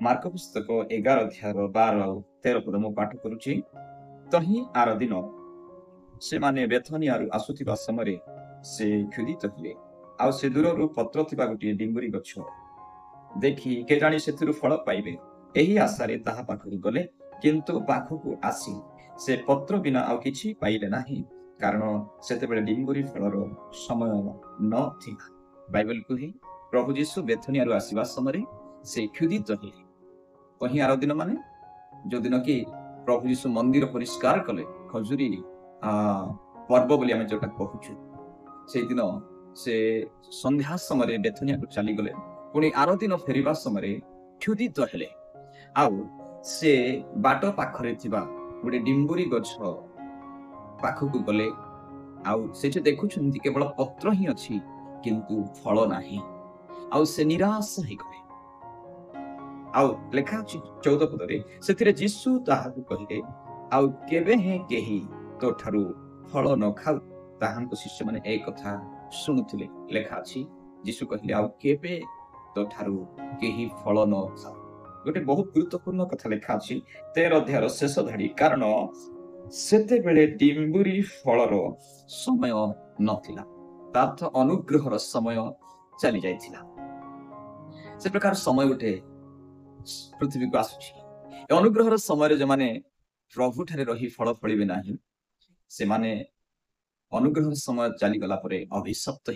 Mark ପୁସ୍ତକ 11 ଅଧ୍ୟାୟର 12 ଆଉ 13 ପଦ ମୁଁ ପାଠ କରୁଛି। ତହିଁ ଆର ଦିନ ସେମାନେ ବେଥନିଆରୁ ଆସୁଥିବା ସମୟରେ ସେ କ୍ଷୁଧିତ ହେଲେ। ଆଉ ସେ ଦୂରରୁ ପତ୍ର ଥିବା ଗୋଟିଏ ଡିମ୍ବୁରି ଗଛ ଦେଖି କେଜାଣି ସେଥିରୁ ଫଳ ପାଇବେ, ଏହି ଆଶାରେ ତାହା ପାଖକୁ ଗଲେ। କିନ୍ତୁ ପାଖକୁ ଆସି ସେ ପତ୍ର ବିନା ଆଉ କିଛି ପାଇଲେ ନାହିଁ, କାରଣ ସେତେବେଳେ ଡିମ୍ବୁରି ଫଳର ସମୟ ନଥିଲା। ବାଇବଲ କୁହେ, ପ୍ରଭୁ ଯୀଶୁ ବେଥନିଆରୁ ଆସିବା ସମୟରେ ସେ କ୍ଷୁଧିତ ହେଲେ। ତହିଁ ଆର ଦିନ ମାନେ ଯୋଉଦିନ କି ପ୍ରଭୁ ଯୀଶୁ ମନ୍ଦିର ପରିଷ୍କାର କଲେ, ଖଜୁରୀ ପର୍ବ ବୋଲି ଆମେ ଯୋଉଟା କହୁଛୁ, ସେଇଦିନ ସେ ସନ୍ଧ୍ୟା ସମୟରେ ବେଥନିଆକୁ ଚାଲିଗଲେ। ପୁଣି ଆର ଦିନ ଫେରିବା ସମୟରେ କ୍ଷୁଧିତ ହେଲେ। ଆଉ ସେ ବାଟ ପାଖରେ ଥିବା ଗୋଟେ ଡିମ୍ବୁରି ଗଛ ପାଖକୁ ଗଲେ। ଆଉ ସେଠି ଦେଖୁଛନ୍ତି କେବଳ ପତ୍ର ହିଁ ଅଛି, କିନ୍ତୁ ଫଳ ନାହିଁ। ଆଉ ସେ ନିରାଶ ହେଇଗଲେ। ଆଉ ଲେଖା ଅଛି 14 ପଦରେ, ସେଥିରେ ଯୀଶୁ ତାହାକୁ କହିଲେ, ଆଉ କେବେ ହେଁ କେହି ତୋ ଠାରୁ ଫଳ ନ ଖାଉ। ତାହାଙ୍କ ଶିଷ୍ୟମାନେ ଏ କଥା ଶୁଣୁଥିଲେ। ଲେଖା ଅଛି, ଯୀଶୁ କହିଲେ, ଆଉ କେବେ ତୋ ଠାରୁ କେହି ଫଳ ନ ଖାଉ। ଗୋଟେ ବହୁତ ଗୁରୁତ୍ୱପୂର୍ଣ୍ଣ କଥା ଲେଖା ଅଛି 13 ଅଧ୍ୟାୟର ଶେଷ ଧାଡି, କାରଣ ସେତେବେଳେ ଡିମ୍ବୁରି ଫଳର ସମୟ ନଥିଲା। ତା ଅର୍ଥ ଅନୁଗ୍ରହର ସମୟ ଚାଲି ଯାଇଥିଲା। ସେ ପ୍ରକାର ସମୟ ଗୋଟେ ପୃଥିବୀକୁ ଆସୁଛି। ଏ ଅନୁଗ୍ରହର ସମୟରେ ଯେଉଁମାନେ ପ୍ରଭୁ ଠାରେ ରହି ଫଳ ଫଳିବେ ନାହିଁ, ସେମାନେ ଅନୁଗ୍ରହର ସମୟ ଚାଲିଗଲା ପରେ ଅଭିଶପ୍ତ।